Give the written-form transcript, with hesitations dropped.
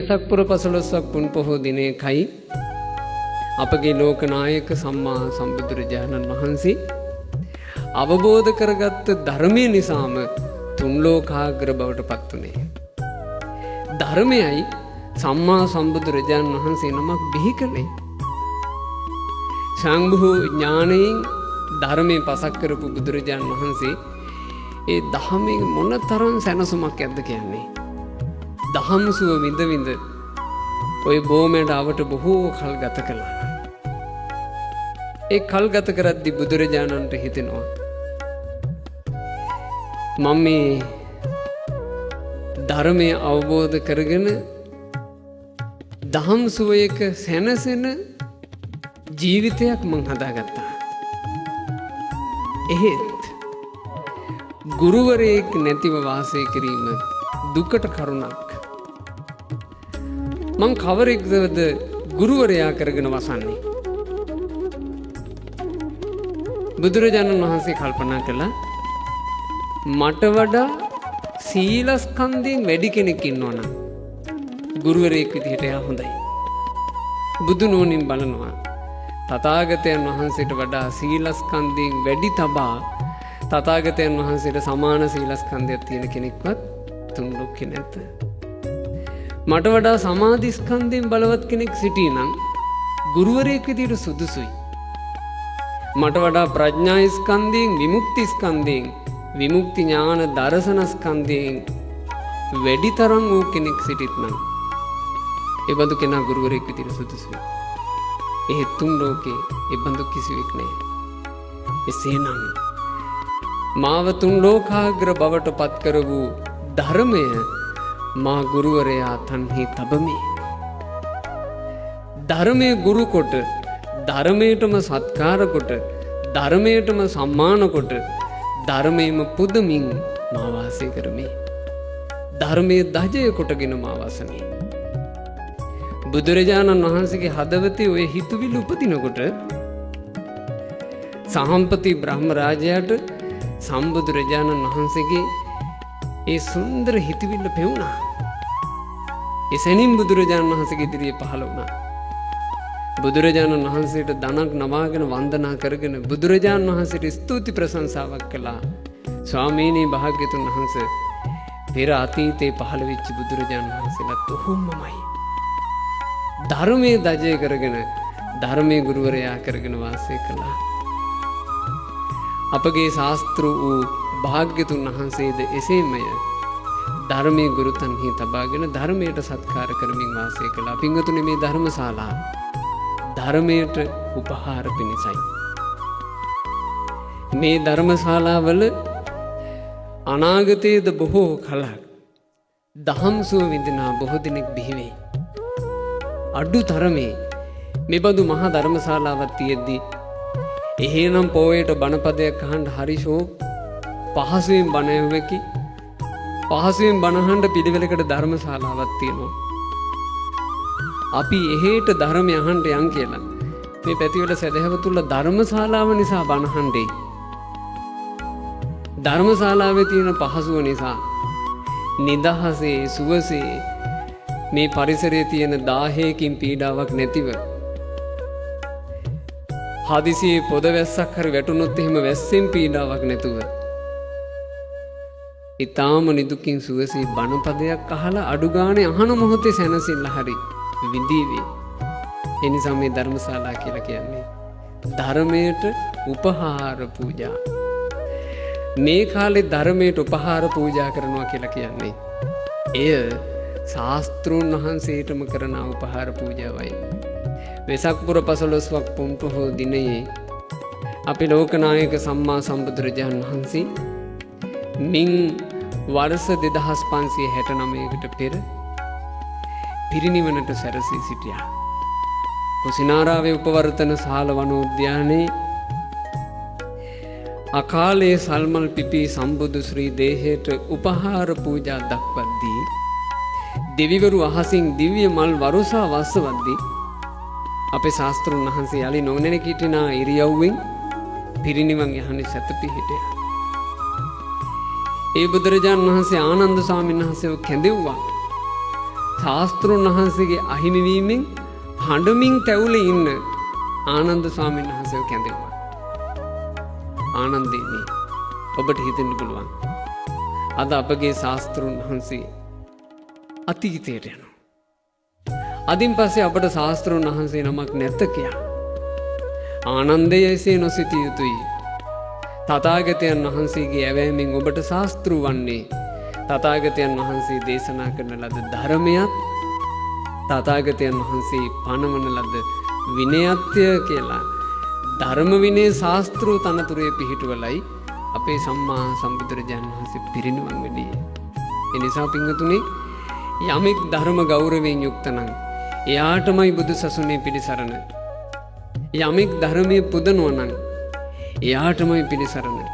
වෙසක් පුර පසළොස්වක් පුන් පොහෝ දිනයකයි අපගේ ලෝකනායක සම්මා සම්බුදුරජාණන් වහන්සේ අවබෝධ කරගත්ත ධර්මය නිසාම තුන් ලෝකාග්‍ර බවට පත් වුණේ. ධර්මයයි සම්මා සම්බුදුරජාණන් වහන්සේ නමක් බිහි කළේ. ශංභු ඥානයෙන් ධර්මයෙන් පසක් කරපු බුදුරජාණන් වහන්සේ ඒ දහමෙන් මොන තරම් සැනසුමක් ඇද්ද කියන්නේ. දහම් සුව විඳ විඳ ඔය බොමැඩ අවට බොහෝ කල් ගත කළා. ඒ කල් ගත කරද්දි බුදුරජාණන්ට හිතෙනවා මම මේ ධර්මය අවබෝධ කරගෙන දහම් සුවයක සැනසෙන ජීවිතයක් මං හදාගත්තා. එහෙත් ගුරුවරයෙක් නැතිව වාසය කිරීම දුකට කරුණක්. මං කවරෙක්ද ගුරුවරයා කරගෙන වසන්නේ? බුදුරජාණන් වහන්සේ කල්පනා කළා මට වඩා සීලස්කන්ධයෙන් වැඩි කෙනෙක් ඉන්නවා නම් ගුරුවරයෙක් විදිහට එයා හොඳයි. බුදු නුවණින් බලනවා තථාගතයන් වහන්සේට වඩා සීලස්කන්ධයෙන් වැඩි තබා තථාගතයන් වහන්සේට සමාන සීලස්කන්ධයක් තියෙන කෙනෙක්වත් තුන් ලෝකේ නැත. මට වඩා සමාධි ස්කන්ධයෙන් බලවත් කෙනෙක් සිටී නම් ගුරුවරයෙක් විදිහට සුදුසුයි. මට වඩා ප්‍රඥා ස්කන්ධයෙන් විමුක්ති ස්කන්ධයෙන් විමුක්ති ඥාන දර්ශන ස්කන්ධයෙන් වැඩි තරම් වූ කෙනෙක් සිටිත් නම් ඒ බඳු කෙනා ගුරුවරයෙක් විදිහට සුදුසුයි. එහෙත් තුන් ලෝකේ ඒ බඳු කිසිවෙක් නෑ. එසේනම් මාව තුන් ලෝකාග්‍ර බවට පත් කර වූ ධර්මය මා ගුරුවරයා තන්හි තබමි. ධර්මය ගුරු කොට, ධර්මයටම සත්කාර කොට, ධර්මයටම සම්මාන කොට, ධර්මයේම පුදමින් මා වාසය කරමි. ධර්මයේ දජය කොටගෙන මා වසමි. බුදුරජාණන් වහන්සේගේ හදවතේ ඔය හිතුවිලි උපදිනකොට සහම්පති බ්‍රහ්ම රාජයාට සම්බුදුරජාණන් වහන්සේගේ ඒ සුන්දර හිතවිල්ල පෙවුණා. ඒ සැනින් බුදුරජාණන් වහන්සේගේ ඉදිරියේ පහළ වුණා. බුදුරජාණන් වහන්සේට දණක් නවාගෙන වන්දනා කරගෙන බුදුරජාණන් වහන්සේට ස්තුති ප්‍රශංසාවක් කළා. ස්වාමීනි භාග්‍යතුන් වහන්සේ, පෙර අතීතේ පහළ වෙච්ච බුදුරජාණන් වහන්සේලාත් ඔහොමමයි. ධර්මයේ දජය කරගෙන ධර්මයේ ගුරුවරයා කරගෙන වාසය කළා. අපගේ ශාස්තෘ වූ භාග්‍යතුන් වහන්සේද එසේමය ධර්මයේ ගුරුතන්හි තබාගෙන ධර්මයට සත්කාර කරමින් වාසය කළා. පින්වතුනි, මේ ධර්මශාලා ධර්මයට උපහාර පිණිසයි. මේ ධර්මශාලාවල අනාගතයේද බොහෝ කලක් දහම් සුව විඳිනා බොහෝ දෙනෙක් බිහි වෙයි. අඩු තරමේ මෙබඳු මහා ධර්මශාලාවක් තියෙද්දි එහෙනම් පොයේට බණපදයක් අහන්න හරි ෂෝක්, පහසුවෙන් බණ ඇහුවකි. පහසුවෙන් බණ අහන්න පිළිවෙලකට ධර්මශාලාවක් තියෙනවා. අපි එහෙට ධර්මය අහන්න යන් කියලා මේ පැතිවල සැදැහැවතුල්ල ධර්මශාලාව නිසා බණ අහන්න එයි. ධර්මශාලාවේ තියෙන පහසුව නිසා නිදහසේ සුවසේ මේ පරිසරයේ තියෙන දාහයකින් පීඩාවක් නැතිව, හදිසියේ පොද වැස්සක් හරි වැටුනොත් එහෙම වැස්සෙන් පීඩාවක් නැතුව, ඊටාම නිදුකින් සුවසේ බණපදයක් අහලා අඩු ගානේ අහන මොහොතේ සැනසෙල්ල හරි විඳීවි. ඒ නිසා මේ ධර්මශාලා කියලා කියන්නේ ධර්මයට උපහාර පූජා. මේ කාලේ ධර්මයට උපහාර පූජා කරනවා කියලා කියන්නේ එය ශාස්ත්‍රූන් වහන්සේටම කරන උපහාර පූජාවයි. වෙසක් පුර පසළොස්වක් පුන් පොහෝ දිනයේ අපේ ලෝකනායක සම්මා සම්බුදුරජාණන් වහන්සේ මින් වර්ෂ 2569කට පෙර පිරිනිවනට සැරසී සිටියා. කුසිනාරාවේ උපවර්තන ශාල වනෝද්‍යානයේ අකාලයේ සල්මල් පිපී සම්බුදු ශ්‍රී දේහයට උපහාර පූජා දක්වද්දී, දෙවිවරු අහසින් දිව්‍ය මල් වරුසා වස්සවද්දී, අපේ ශාස්ත්‍රුන් වහන්සේ යලි නොනැගිටිනා ඉරියව්වෙන් පිරිනිවන් යහනේ සැතපී හිටියා. ඒ බුදුරජාණන් වහන්සේ ආනන්ද ස්වාමීන් වහන්සේව කැඳෙව්වා. ශාස්ත්‍රුන් වහන්සේගේ අහිමි වීමෙන් හඬමින් තැවුලේ ඉන්න ආනන්ද ස්වාමීන් වහන්සේව කැඳෙව්වා. ආනන්දෙනි, ඔබට හිතෙන්න පුළුවන් අද අපගේ ශාස්ත්‍රුන් වහන්සේ අතීතයට යනවා. අදින් පස්සේ අපට ශාස්ත්‍රුන් වහන්සේ නමක් නැත කියා. ආනන්දය එසේ නොසිතිය යුතුයි. තථාගතයන් වහන්සේගේ ඇවෑමෙන් ඔබට ශාස්ත්‍රු වන්නේ තථාගතයන් වහන්සේ දේශනා කරන ලද ධර්මයත් තථාගතයන් වහන්සේ පනවන ලද විනයත්ය කියලා ධර්ම විනය ශාස්ත්‍රු තනතුරේ පිහිටුවලයි අපේ සම්මා සම්බුදුරජාණන් වහන්සේ පිරිනිවන් වැඩියේ. ඒ නිසා පින්වතුනි, යමෙක් ධර්ම ගෞරවයෙන් යුක්ත නම් එයාටමයි බුදු සසුනේ පිළිසරණ. යමෙක් ධර්මයේ පුදනවා නම් එයාටමයි පිළිසරණ.